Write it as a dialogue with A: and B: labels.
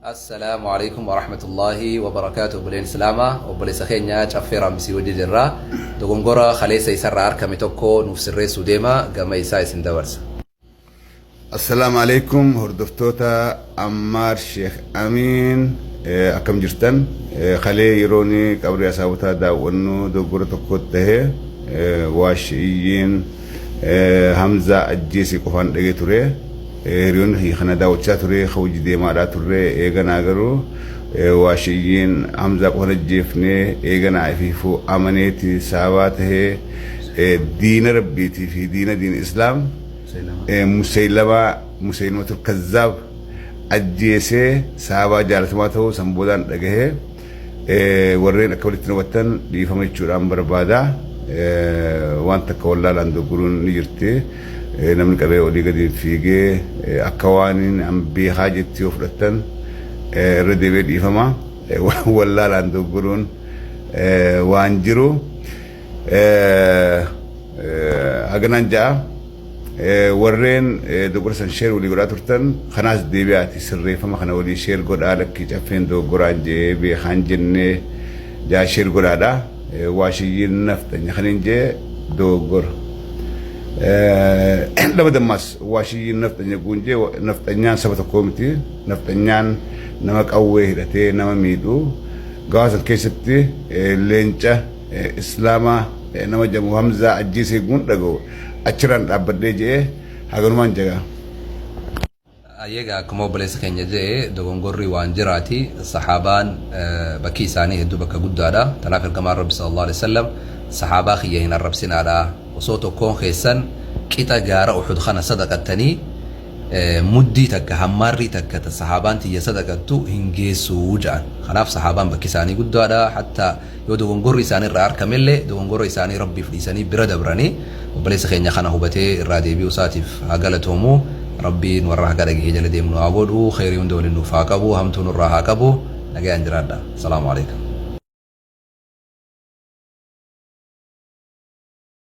A: Assalaamu Aleykum Warahmatullaahi Wabarakaatuh Obboleen Islaamaa obboleessa keenya Caffee Raammisii wajji jirra. Dogongora kaleessa isarraa argame tokko nuuf sirreessuu deema gama isaa isin dabarsa.
B: Assalaamu alaikum hordoftoota Ammaar Sheekh Amiin, akkam jirtan? Kalee yeroon qabrii asaabotaa daawwannu dogoggora tokko tahe waashiyyiin Hamzaa ajjeese qofaan dhagee ture. Hiriyoonni kiyya kana daawwachaa ture, ka hojii deemaadhaa turre. Eeganaa garuu waashiyyiin Hamzaa qofaan ajjeefne, eeganaa ifiifuu amaneeti saabaa tahee diina rabbiitii fi diina diin islaam Museylamaa, Museylimatul Kazzaab ajjeesee sahabaa jaalatamaa ta'uu san boodaan dhagahee. Warreen akka walitti hubattan dhiifama jechuudhaan barbaada. Waan takka wallaalaan doggoruun ni jirti. Namni qabee olii gadi fiigee akka waan an beekaa jetti yoo fudhattan irra deebi'ee dhiifama. Wallaalaan doggoruun waan jiru. Haganaan ja'a. Warreen dogoggora san share walii godhaa turtan kanaas deebi'aati sirreeffama kana walii share godhaa, lakkii caffeen dogoggoraan jee beekaan jennee jaa share godhaadha. Waashiyyiin nafxanya kan hin jee dogoggora. Lama dammaas waashiyyiin nafxanya guun jee, nafxanyaan saba tokkoo miti. Nafxanyaan nama qawwee hidhatee nama miidhu. Gaafa san keessatti leenca islaamaa nama jedhamu Hamzaa ajjeesee guun dhaga'u achirraan dhaabbadhee je'ee haganumaan jagaa.
A: Egaa akkuma obboleessa keenya je'e, dogongorri waan jiraati. Sahaabaan bakki isaanii hedduu bakka guddaadha. Tanaaf ergamaan Rabbi sallallahu alaihi wasallam sahaabaa kiyya hin arrabsinaadha. Osoo tokkoon keessan qixa gaara Uhud kana sadaqattanii muddii takka, hammaarrii takka ta sahaabaan tiyya sadaqattu hin geessuu ja'an. Kanaaf sahaabaan bakki isaanii guddaadha. Hatta yoo dogongorri isaanii irraa argamellee dogongora isaanii Rabbiif dhiisanii bira dabranii, obboleessa keenya kana hubatee irraa deebi'uu isaatiif haa galatoomu. Rabbiin warra haqa dhagahee jala deemnu haa godhu. Kheyrii hunda waliin nuuf haa qabu. Hamtuu nurraa haa qabu. Nagayaan jiraadha. Salaamu alaikum.